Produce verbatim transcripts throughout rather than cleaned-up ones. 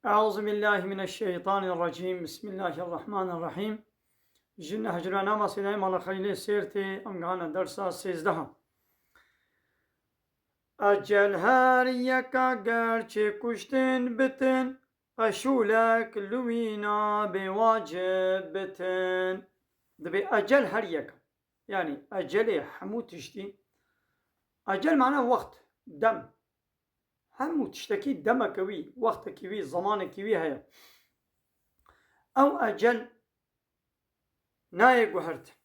Eûzubillahimineşşeytanirrecîm. Bismillahirrahmanirrahîm. Ji Nehcurena Masîdayê Mala Xelîlê Sêrtê em gihane dersa sêzdeha. Ecel her yeka ger çê kuştin bitin, qeşûlek li wî nabê wacib bitin. Dibê ecel her yeka. Yanî ecelê hemû tiştî. Ecel mana wext, dem. Hemû tiştekî demeke wî, wextekî wî, zemanekî wî heye. Ew ecel nayê guhert.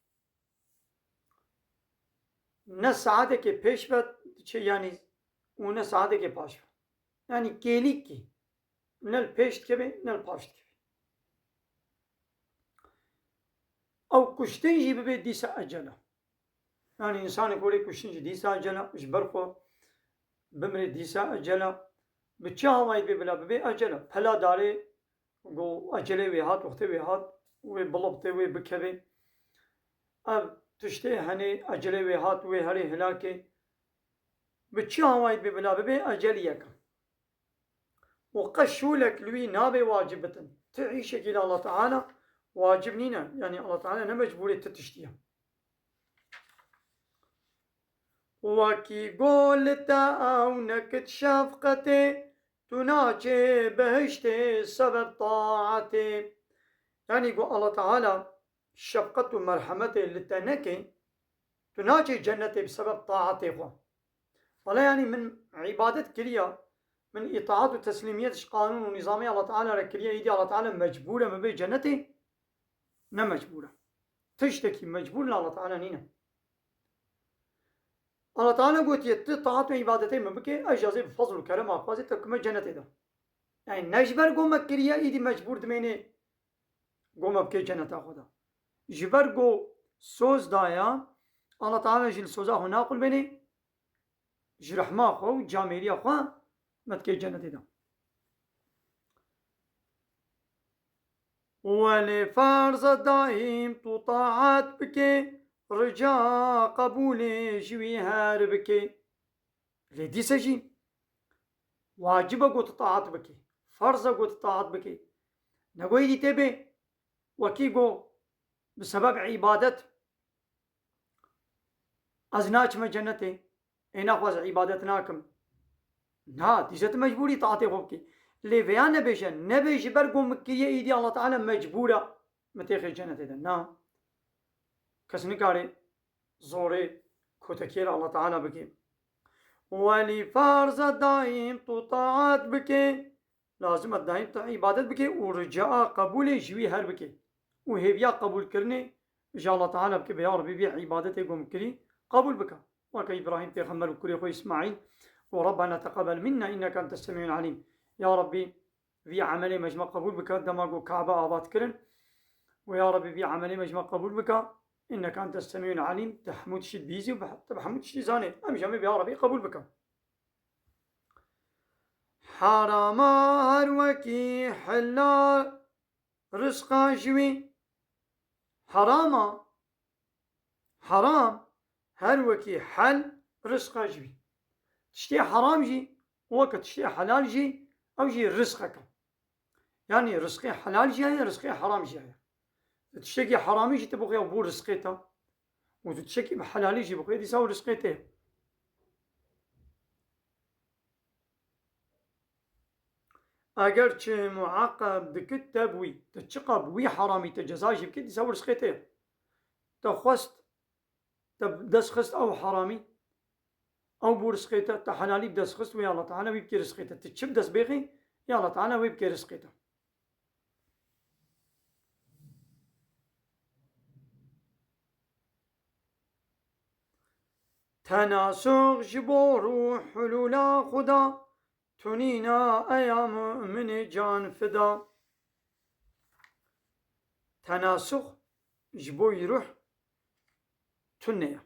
Ne saetekê pêş ve diçe, yanî û ne saetekê paş ve. Yanî kêlîkî ne li pêş dikeve, ne li paş dikeve. Ew kuştin jî bibe dîsa ecel e. Yanî însanê ku lê kuştin jî dîsa ecel e, ji ber xwe bimrê dîsa ecel e. Bi çi awayî dibê bila bibe ecel e? Pela darê ku ecelê wê hat, wextê wê hat, wê bilibtê, wê bikevê. Ev tiştê henê ecelê wê hat, wê herê hilakê. Bi çi awayî dibê bila bibe ecel yek e. Û qeşûlek li wî nabê wacib bitin. Ti îşekî li Allah Teala wacib nîne. Yanî Allah Teala ne mecbûrê ti tiştî ye. Wekî go li te ew nekit şefqetê, tu naçê behiştê sebeb taetê. Yanî go Allah Teala şefqet û merhemetê li te neke, tu naçê cennetê bi sebeb taetê xwe. Wele yanî min îbadet kiriya, min îtaat û teslîmiyet ji qanûn û nîzamê Allah Teala re kiriye, îdî Allah Teala mecbûr e min bê cennetê? Ne mecbûr e. Tiştekî mecbûr li Allah Teala nîne. Allah Teala gotiye, ti taat û îbadetê min bike, ez jazê bi fazl û kerema xwe zê te kume cennetê de. Yanî ne ji ber go me kiriye, îdî mecbûr dimênê go me bike cenneta xwe de. Ji ber go soz daya, Allah Teala jî li soza xwe naqulbênê, ji rehma xwe û camêriya xwe me dikê cennetê de. Welê ferz e daîm tu taat bike, rica qebûlê ji wî her bike. Lê dîse jî wacib e got taat bike, ferz e got taat bike. Ne go êdî tê bê, wekî go bi sebeb îbadet ez naçime cennetê, ê naxwe ez îbadet nakim. Na, dîse tu mecbûrî taatê xwe bikî. Lê vêya nebêje, nebê ji ber ku min kiriye îdî Allah Teala mecbûr e min têxê cennetê de. Na. Kes nikare zorê kotekiyê li Allah Teala bike. Welî ferz e daîm tu taat bike. Lazim e daîm tu îbadet bike û rica qebûlê ji wî her bike. Û hêviya qebûlkirinê ji Allah Teala bike, be ya Rebî vî îbadetê ku min kirî qebûl bike. Weke Îbrahîm pêxember û kurê xwe Îsmaîl û Rabbena teqebel minna inneke entes semîul alîm. Ya Rebî, vî emelê me ji me qebûl bike, dema ku Kabe ava dikirin. Û ya Rebî, vî emelê me ji me qebûl bike. Inneke entes semîul alîm, tu hemû tiştî dibîzî û bi-, tu bi hemû tiştî zanê. Em jî em ê bi ya Rebî qebûl bike. Herama her wekî hela rizqa ji wî. Herama, heram her wekî hel rizqa ji wî. Tiştê heram jî weke tiştê helal jî, ew jî rizqek e. Yanî rizqê helal jî heye, rizqê heram jî heye. Tu tiştekî heramî jî tu bixwe, ew bû rizqê te. Û tu tiştekî bi helalî jî bixwe, dîsa ew rizqê te ye. Eger çi muaqeb dikit te bi wî, tu çiqa bi wî heramî te ceza jî bikî, dîsa ew rizqê te ye. Te xwest, te dest xist ew heramî, ew bû rizqê te, te helalî bi dest xist, wê Allah Teala wî bikê rizqê te. Tu çi bi dest bêxî, ya Allah Teala wê bikê rizqê te. Tenasux ji bo rûh hulûla Xuda, tunîna eya mu'minê can fida. Tenasux ji bo yî ruh tune ye.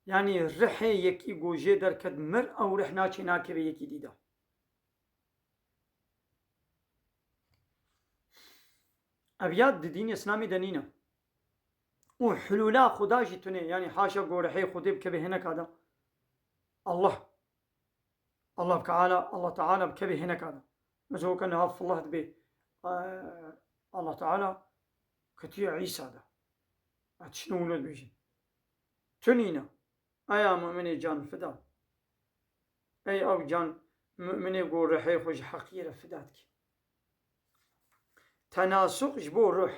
Yanî rihê yekî ku jê derket mir, ew rih naçê nakeve yekî dî de. Ev ya di dînê Îslamî de nîne. Û hulûla Xuda jî tune, yanî haşa ku rihê Xwedê bikeve hineka de. Allah. Allah Teala, Allah Teala bi kevê hineka de. Mesela weke niha filih dibê, e, Allah Teala ketiye Îsa de. Ez tiştine wilo dibêjim. Tu nîne. Eya mu'minê can fida. Ey ew can, mu'minê ku ruhê xwe ji heqiyê re fida dike. Tenasuk ji bo ruh.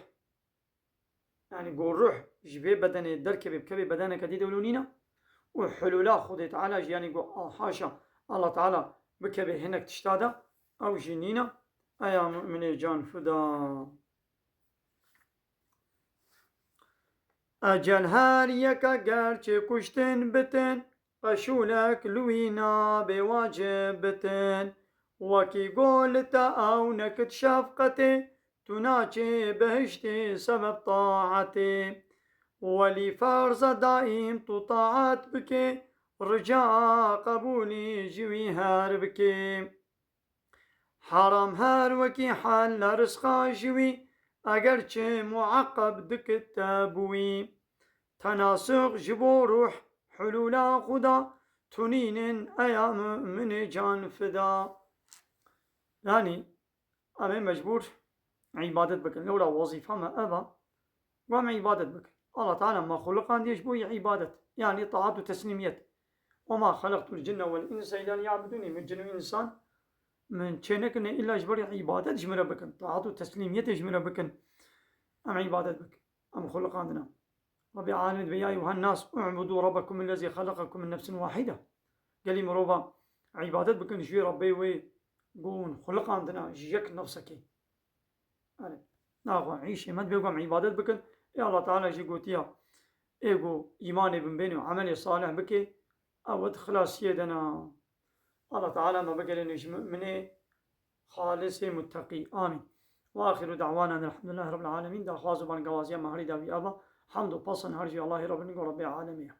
Yani ku ruh ji vê bedenê derkeve, bikeve bedeneke dî de wilo nîne. Û hulûla Xwedê Teala jî, yani ku, a, haşa, Allah Teala bikeve hinek tişta de, ew jî nîne. Eya mu'minê can fida. Ecel her yeke gerçê kuştin bitin, qeşûlek li wî nabe wacib bitin. Wekî go li te ew nekit şefqetê, tu naçê behiştê sebeb taetê. Welî ferz e daîm tu taet bikê, rica qebûlî ji wî her bikê. Heram her wekî helle rizqa ji wî, eger çi mueqeb dikit te bi wî. Tenasuk ji bo ruh hulûla Xuda, tu nînin eya mu'minê can fida. Yanî, em ê mecbûr îbadet bikin. Lewra wezîfa me ev e, ku em îbadet bikin. Allah Teala me xuliqandiye ji bo yê îbadet. Yanî taat û teslîmiyet. "Ve ma xelaqtul cinne vel insa illa liya'budûnî." Min cin û însan min çê nekirine îlla ji ber îbadet ji min re bikin. Taat û teslîmiyetê ji min re bikin. Em îbadet bikin. Em xuliqandine. Rabbê alemê dibê, "Ya eyyuhen nas, u'budu rabbekum ellezî xelaqekum min nefsin wahide." Gelî mirova îbadet bikin ji wê Rabbê wê ku hûn xuliqandine ji yek nefsekê. Erê, naxwe, îşê me dibê ku em îbadet bikin. Ê Allah Teala jî gotiya, ê ku îmanê binbênê û emelê salih bikê, ew di xilasiyê de ne. Allah Teala me bigerêne ji mu'minê xalisê mutteqî. Amîn. Ve axiru da'wana elhamdülillahi rabbil alemin. Daxwaz û bangewaziya me herî dawî ev e. Hamd û pesin her jî Allahê Rabbê nî ku Rabbê alemê ye.